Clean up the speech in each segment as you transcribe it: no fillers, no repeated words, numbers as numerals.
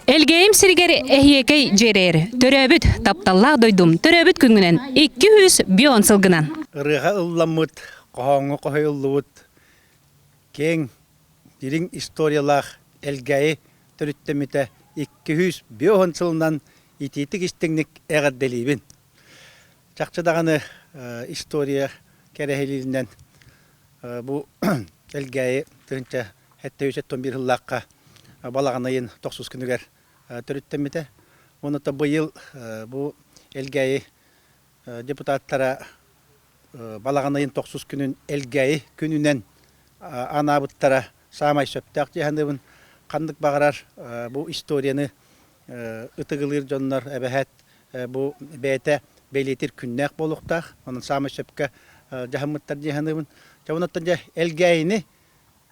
Элгээйим сиригэр эһиэкэй дьиэрээр, төрөөбүт, тапталлаах дойдум, төрөөбүт күҥҥүнэн 200 сылгынан. Ырыаҕа ылламмыт, хоһооҥҥо хоһуйуллубут киэҥ, дириҥ историялаах Элгээйи төрүттэммитэ 250 сылынан итиитик-истиҥник эҕэрдэлиибин. Чахчы даҕаны история кэрэһилииринэн бу Элгээйи 1771 сыллаахха балаҕан ыйын тохсус күнүгэр төрүттэммитэ. Уонна быйыл бу Элгээйи депутаттара балаҕан ыйын тохсус күнүн Элгээйи күнүнэн анаабыттара саамай сөптөөх дии саныыбын. Ханнык баҕарар бу историяны ытыгылыыр дьоннор эбэһээт бу бэйэтэ бэлиэтиир күннээх буолуохтаах. Онон саамай сөпкө дьаһаммыттар дии саныыбын. Дьэ онуттан дьэ Элгээйини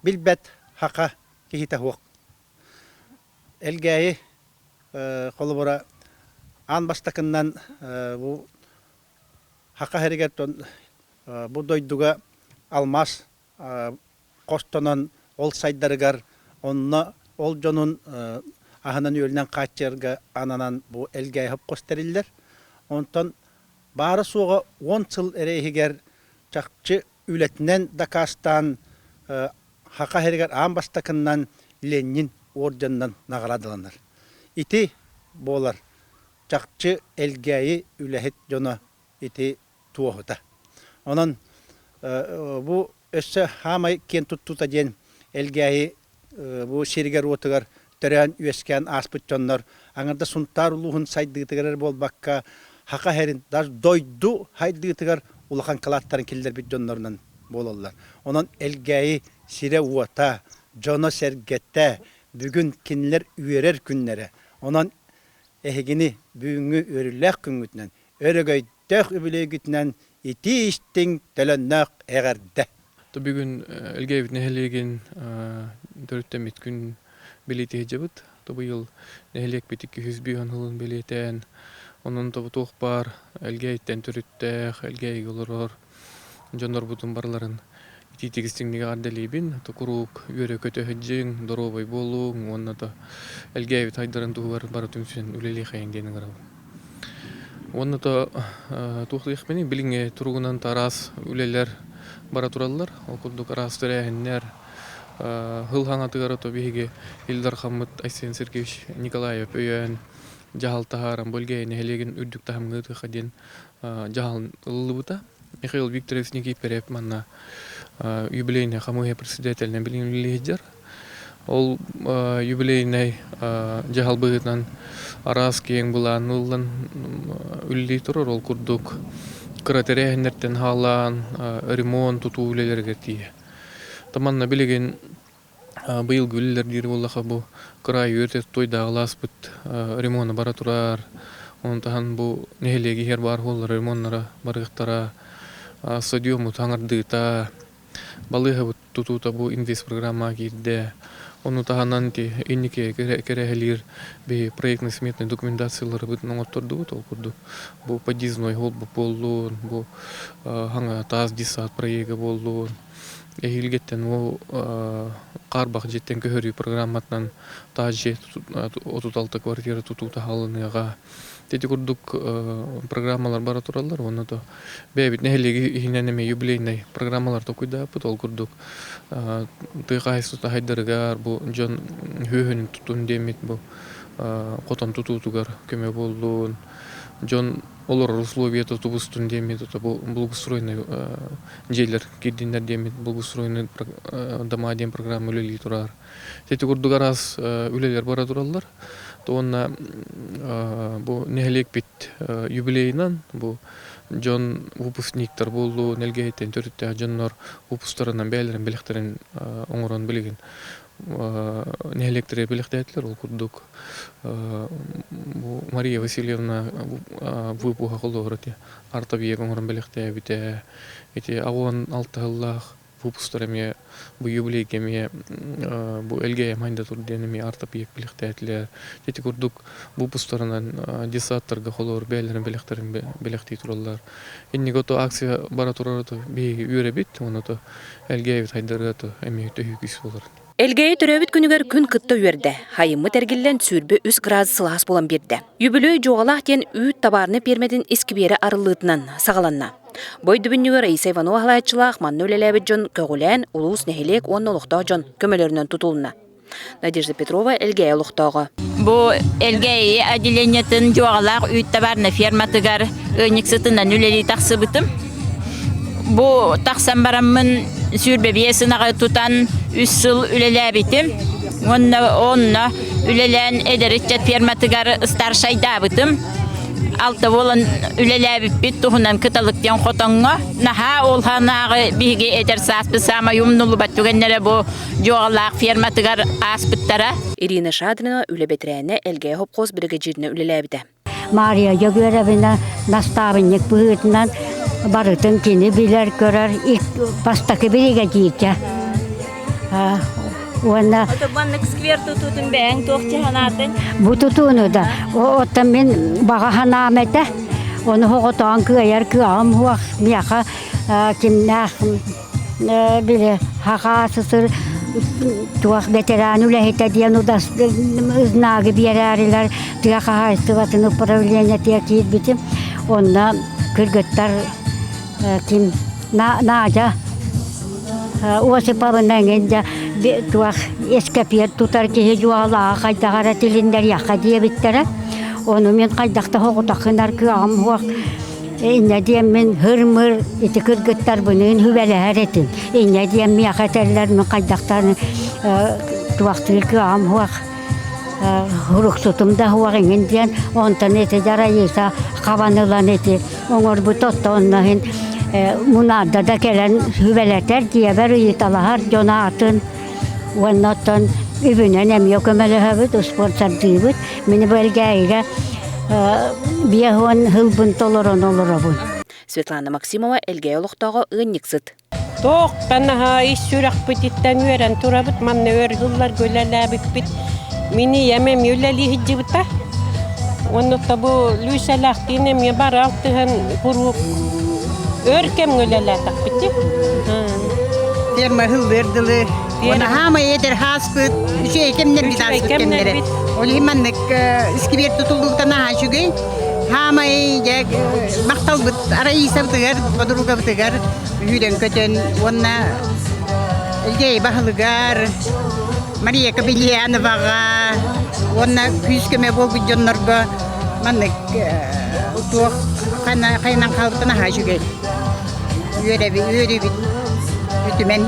билбэт хака киһитэ суох. Элгээйи холобура аан бастакыннан бу хака сиригэр бу дойдуга алмаас хостонон ол сайдарыгар онно ол дьонун аһынан-үөлүнэн хааччыйарга ананан бу Элгээйи хос тэриллэр. Онтон баара-суоҕа 10 сыл эрэ иһигэр чахчы үлэтинэн дакаастаан Хака сиригэр аан бастакыннан Ленин орденынан наҕараадаланар. Ити буолар чахчы Элгээйи үлэһит дьоно ити туоһута. Онон бу өссө хаамай киэн туттуута диэн Элгээйи бу сиригэр-уотугар төрөөн-үөскээн ааспыт дьоннор аҥардас Сунтаар улууһун сайдыытыгар эрэ буолбакка, Хака сирин даже дойду сайдыытыгар улахан кылааттарын киллэрбит дьоннорунан буолаллар. Онон Элгээйи сирэ-уота, дьоно-сэргэтэ бүгүн кинилэр үөрэр күннэрэ. Онон эһигини бүгүҥҥү үөрүүлээх күҥҥүтүнэн, өрөгөйдөөх үбүлүөйгүтүнэн итии-истиҥ төлөннөөх эҕэрдэ! Бүгүн Элгээйбит нэһилиэгин төрүттэммит күн бэлиэтии сылдьабыт. Быйыл нэһилиэкпит 205 сылын бэлиэтээн, онон туох баар Элгээйиттэн төрүттээх, Элгээйигэ олорор дьоннорбутун барыларын итиитик истиҥник эҕэрдэлиибин. Куруук үөрэ-көтө сылдьыҥ, доруобай буолуҥ уонна да Элгээйбит сайдарын туһугар бары түмсэн үлэлиэхэйиҥ диэн ыҥырабын. Уонна то туох диэхпиний, билиҥҥи туругунан араас үлэлэр бара тураллар. Ол курдук араас тэрээһиннэр, сыл хаҥатыгар ото биһиги Ил Дархаммыт Айсен Сергеевич Николаев өйөөн дьаһал таһааран бу Элгээйи нэһилиэгин үрдүк таһымҥа ыытыахха диэн дьаһал ылыллыбыта. Михаил Викторович Никифоров манна юбилейнай хамыыһыйа председателинэн билигин үлэлии сылдьар. Ол юбилейнай дьаһал быһыытынан араас киэҥ былаан ылыллан үлэлии турар. Ол курдук кыра тэрээһиннэртэн хаалаан ремонт, тутуу үлэлэригэр тиийэ. Манна билигин быйылгы үлэлэр диир буоллахха бу кыраайы үөрэтэр туойдааҕы ааспыт ремона бара турар. Онон таһан бу нэһилиэги иһэр баар буоллар ремоннара барыахтара. Стадиоммут хаҥардыыта, балыыһабыт тутуута бу инвестпрограммаҕа киирдэ. Ону таһынан ити инники кэрэһэлиир биһи проектно-сметнай документацияларбытын оҥоттордубут. Ол курдук бу подъездной холбук буоллун, бу хаҥа таас детсад проега буоллун. Эһиилгиттэн ол хаарбах дьиэттэн көһөрүү программатынан таас дьиэ 36 квартира тутуута хаалыныаҕа. Ити курдук программалар бара тураллар уонна то бэйэбит нэһилиэги иһинэн эмиэ юбилейнай программалар толкуйдааппыт. Ол курдук тыа хаһаайыстыбата сайдарыгар бу дьон сүөһүнүн тутун диэммит бу хотон тутуутугар көмө буоллун, дьон олорор условията тубустун диэммит бу благоустроенный дьиэлэр киирдиннэр диэммит благоустроенный дома диэн программа үлэлии турар. Ити курдук араас үлэлэр бара тураллар. Уонна бу нэһилиэкпит юбилейынан бу дьон выпускниктар буоллун, Элгээйиттэн төрүттээх дьоннор выпусктарынан бэйэлэрин бэлэхтэрин оҥорон билигин нэһилиэктэри бэлэхтээтилэр. Ол курдук бу Мария Васильевна выпуһа холобура арт-объект оҥорон бэлэхтээбитэ. Ити 16 сыллаах выпусктар эмиэ бу юбилейгэ эмиэ бу Элгээйи майда тур диэн эмиэ арт-объект бэлэхтээтилэр. Ити курдук выпусктарынан детсадтарга холобур бэйэлэрин бэлэхтэрин бэлэхтии тураллар. Инники ото акция бара турар ото биһиги үөрэбит, уонна ото Элгээйибит хайдарыа ото эмиэ төһүү күүс буолар. Элгээйи төрөөбүт күнүгэр күн кытта үөрдэ. Хайыммыт эргиллэн 23 градус сылаас буолан биэрдэ. Үбүлүөй Дьуоҕалаах диэн үүт табаарынай пиэрмэтин искибиэрэ арыллыытынан саҕаланна. Бу өйдөбүнньүгэр Раиса Иванова салайааччылаах манна үлэлээбит дьон көҕүлээн, улуус, нэһилиэк уонна олохтоох дьон көмөлөрүнэн тутулунна. Надежда Петрова, Элгээйи олохтооҕо. Бу Элгээйи отделениетын Дьуоҕалаах үүт табаарынай ферматыгар ыанньыксытынан үлэлии тахсыбытым. Бу тахсан бараммын 25 ынаҕы тутан үс сыл үлэлээбитим. Уонна онно үлэлээн эдэр ыччат ферматыгар старшайдаабытым. Алта буолан үлэлээбиппит туһунан кыталык диэн хотоҥҥо наһаа улаханааҕы биһиги эдэр сааспыт саамай умнуллубат түгэннэрэ бу Дьуоҕалаах ферматыгар ааспыттара. Ирина Шадрина үлэ бэтэрээнэ Элгээйи хопхуос биригэдьииринэ үлэлээбитэ. Мария Дьөгүөрэбинэ настаабынньык быһыытынан барытын кини билэр-көрөр бастакы биригэдьиирдэ. Уонна Маннык сквер тутуутун бэйэҥ туох санаатыҥ? Бу тутууну да оттон мин баҕа санаам этэ. Ону оҕотоон кыайар кыаҕым суох. Миэхэ кимнээх били хаха сысыр туох ветеран үлэһитэ диэн удас знагы биэрээрилэр тыа хаһаайыстыбатын управлениетыгар киирбитим. Онно кыргыттар ким Надя Осиповна эҥин дьэ туох эскэпиэр тутар киһи дьуолаҕа хайдах эрэ тилиннэриэххэ диэбиттэрэ. Ону мин хайдах да соҕотоххунар кыаҕым суох. Инньэ диэммин һыр-мыр ити кыргыттарбыныын сүбэлэһэр этим. Инньэ диэн миэхэ этэллэр мин хайдахтан туохтуур кыаҕым суох уруксутум да суох иҥин диэн онтон ити Раиса хабан ылан ити оҥорбут оттоонно иһин мунаарда да кэлэн сүбэлэтэр дьиэбэр ыйыталаһар дьон аатын уонна оттон үбүнэн эмиэ көмөлөһөбүт успуонсардыыбыт мин бу Элгээйигэ 50 сылбын толорон олоробун. Светлана Максимова Элгээйи олохтооҕо ыанньыксыт. Туохтан наһаа ис сүрэхпититтэн үөрэн турабыт, манна өр сылларга үлэлээбиппит. Мин ийэм эмиэ үлэлии сылдьыбыта. Уонна бу Люсялаахтыын эмиэ бары алтыһан куруук өр кэмҥэ үлэлээтэхпит дии. Ферма ыһыллыар дылы. Уонна хаамай эдэр хааспыт, үчүгэй кэмнэрбит ааспыт кэмнэрэ. Ол иһин маннык искибиэр тутуллубута наһаа үчүгэй. Хаамай дьэ махталбыт Раисабытыгар, подругабытыгар Үүрэн-көтөн уонна Элгээйи баһылыгар Мария Кобельяноваҕа уонна күүс-көмө буолбут дьоннорго маннык туох хайынан хаалбытын аһаа үчүгэй. Үөрэбит, үөрүүбүт үтүмэн.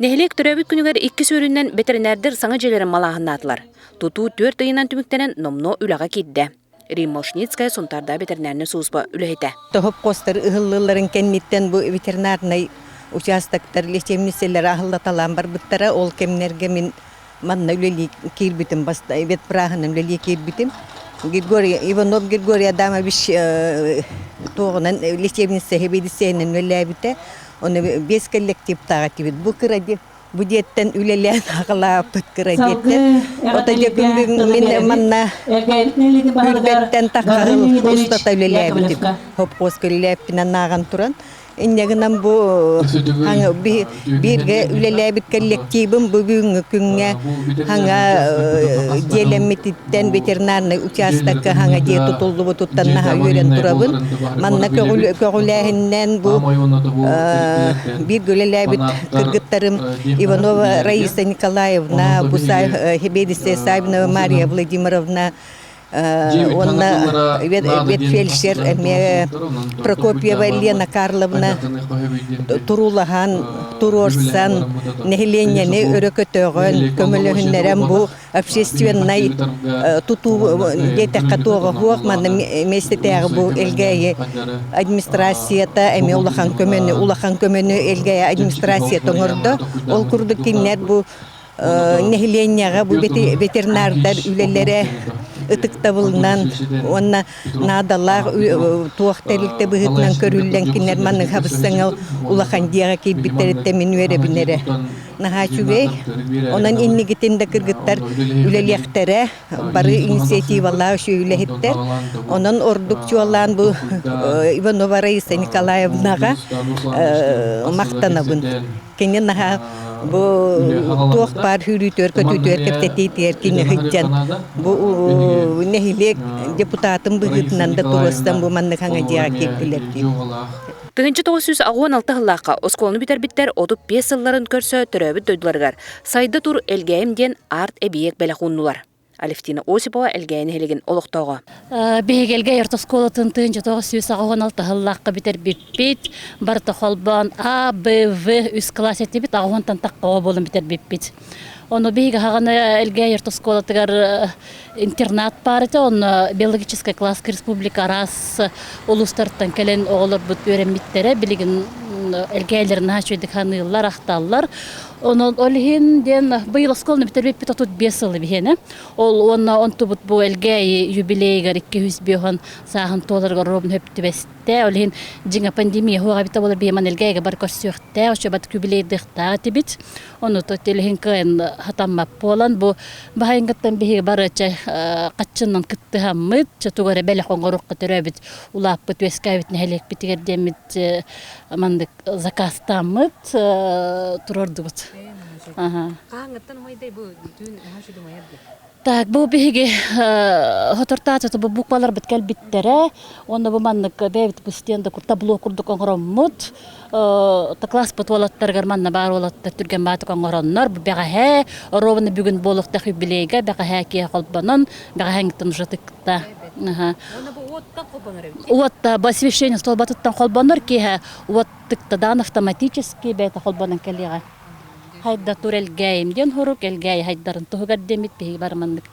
Нэһилиэк төрөөбүт күнүгэр иккис үөрүүнэн бэтэринээрдэр саҥа дьиэлэрин малааһыннаатылар. Тутуу түөрт ыйынан түмүктэнэн номнуо үлэҕэ киирдэ. Римма Ушницкая Сунтаардаах ветеринарнай служба үлэһитэ. Тоһоп костар ыһыллыыларын кэнниттэн бу ветеринарнай участоктар лечебницэлэр аһыллаталаан барбыттара. Ол кэмнэргэ мин манна үлэлии киирбитим, ветпраһынан үлэлии киирбитим. Григорий Иванов Григорий Адамович туоҕунан лечебница сэбиэдиссэйинэн үлэлээбитэ. Оны биэс коллективтаах этибит. Бу кыра Бу диэттэн үлэлээн аҕалааппыт кыра диэттэн. Ото дьэ күн бүгүн мин манна Күрбэттэн таххаһыл устата үлэлээбитим. Хопхуоска үлэлээппинэн ааҕан туран. Инньэ гынан бу бииргэ үлэлээбит коллективым бүгүҥҥү күҥҥэ хаҥа дьиэлэммититтэн ветеринарнай учаастакка хаҥа дьиэ тутуллубутуттан наһаа үөрэн турабын. Манна көҕүлээһиннэн бу бииргэ үлэлээбит кыргыттарым Иванова Раиса Николаевна, Бусаев Хебедисия Савинова Мария Владимировна. Уонна ветфельдшер эмиэ Прокопьева Лена Карловна туруулаһан, туруорсан, нэһилиэнньэни өрө көтөҕөн, көмөлөһүннэрэн бу общественнай тутуу диэтэххэ туоҕа суох манна миэстэтээҕи бу Элгээйи администрацията эмиэ улахан көмөнү улахан көмөнү Элгээйи администрацията оҥордо. Ол курдук кинилэр бу нэһилиэнньэҕэ бу ветеринардар үлэлэрэ ытыктабылынан уонна наадалаах туох тэрилтэ быһыытынан көрүллэн кинилэр маннык хабыссаҥа улахан дьиэҕэ киирбиттэриттэн мин үөрэбин эрэ. Наһаа үчүгэй. Онон иннигитин да кыргыттар үлэлиэхтэрэ, бары инициативалаах үчүгэй үлэһиттэр. Онон ордук чуолаан бу Иванова Раиса Николаевнаҕа махтанабын. Кини наһаа бу туох баар сүүрүүтүгэр көтүүтүгэр кэпсэтиитигэр кини сылдьан бу нэһилиэк депутатын быһыытынан да туруорсан бу маннык хаҥа дьиэҕэ киирдилэр дии. 1986 сыллаахха оскуоланы бүтэрбиттэр 35 сылларын көрсө төрөөбүт дойдуларыгар Сайда тур Элгээйим диэн арт-эбийиэк бэлэх ууннулар. Алевтина Осипова Элгээйи нэһилигин олохтооҕо. Биһиги Элгээйи орто оскуолатын 1986 сыллаахха бүтэрбиппит. Барыта холбоон А, Б, В үс класс этибит. Аҕыс тахха буолан бүтэрбиппит. Ону биһиги хаҕаны Элгээйи орто оскуолатыгар интернат баар этэ. Онно биологическай класска республика араас улуустартан кэлэн оҕолорбут үөрэммиттэрэ. Билигин Элгээйилэрин наһаа үчүгэйдик саныыллар, ахталлар. Онон ол иһин диэн быйыл оскуоланы бүтэрбиппит 35 сыл биһиэнэ. Ол уонна онтубут бу Элгээйи юбилейыгар 205 сааһын туоларыгар ровно хөп түбэстэ. Ол иһин дьиҥэ пандемия суоҕа эбитэ буолар биһи Элгээйигэ бар көрсүөхтээх, оччобат юбилейдыахтаах этибит. Ону то телехин кыайан хатаммат буолан бу баһайынгыттан биһиги бары чэ хаччыннан кыттыһаммыт, чэ тугу эрэ бэлэх оҥоруохха төрөөбүт улааппыт үөскээбит нэһилиэкпитигэр диэммит маннык заказтааммыт туруордубут. Хаһааҥҥыттан умайдай бу түүн наһаа умайар дии? Так, бу биһиги хотортаачыта бу букваларбыт кэлбиттэрэ. Уонна бу маннык бэйэбит бу стенда табло курдук оҥороммут. Класспыт уолаттарыгар манна баар уолаттар түргэн баатык оҥороннор. Бу бэҕэһээ, ровно бүгүн буолуохтаах юбилейга бэҕэһээ киэһэ холбонон, бэҕэһээҥҥиттэн уже тыкта. Уонна бу уоттан холбонор эбит. Уотта, бу освещение столбатыттан холбонор киэһэ уот тыктадаан автоматически бэйэтэ холбонон кэлиэҕэ. Хайда тур Элгээйим диэн хорук Элгээйи хайдарын туһугар диэммит биһиги бары маннык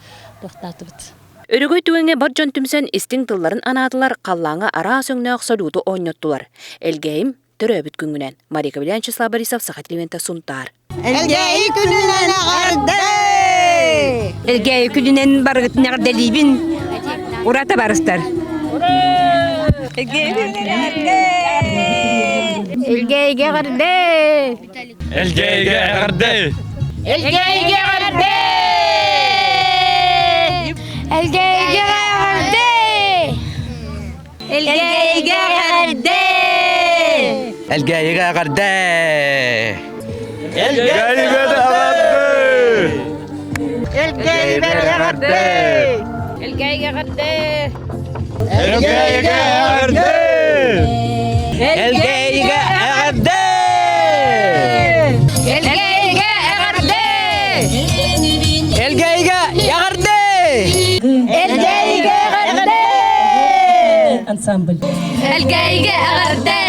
туохтаатыбыт. Өрөгөй түгэҥҥэ бар дьон түмсэн истиҥ тылларын анаатылар, халлааҥҥа араас өҥнөөх салюту оонньоттулар. Элгээйим төрөөбүт күҥҥүнэн. Мария Кобелян, Числав Борисов, Саха телевидениета, Сунтаар. Элгээйи күнүнэн эҕэрдэ! Элгээйи күнүнэн барыгытын эҕэрдэлиибин. Ура табаарыстар! Элгээйигэ эҕэрдэ! Элгээйигэ эҕэрдэ! Элгээйигэ эҕэрдэ! Элгээйигэ эҕэрдэ! Элгээйигэ эҕэрдэ! Элгээйигэ эҕэрдэ! Элгээйигэ эҕэрдэ! Элгээйигэ эҕэрдэ! Элгээйигэ эҕэрдэ! Элгээйигэ эҕэрдэ! Элгээйигэ эҕэрдэ! Элгээйигэ эҕэрдэ! Элгээйигэ эҕэрдэ! Элгээйигэ эҕэрдэ! Ансамбль. Элгээйигэ эҕэрдэ!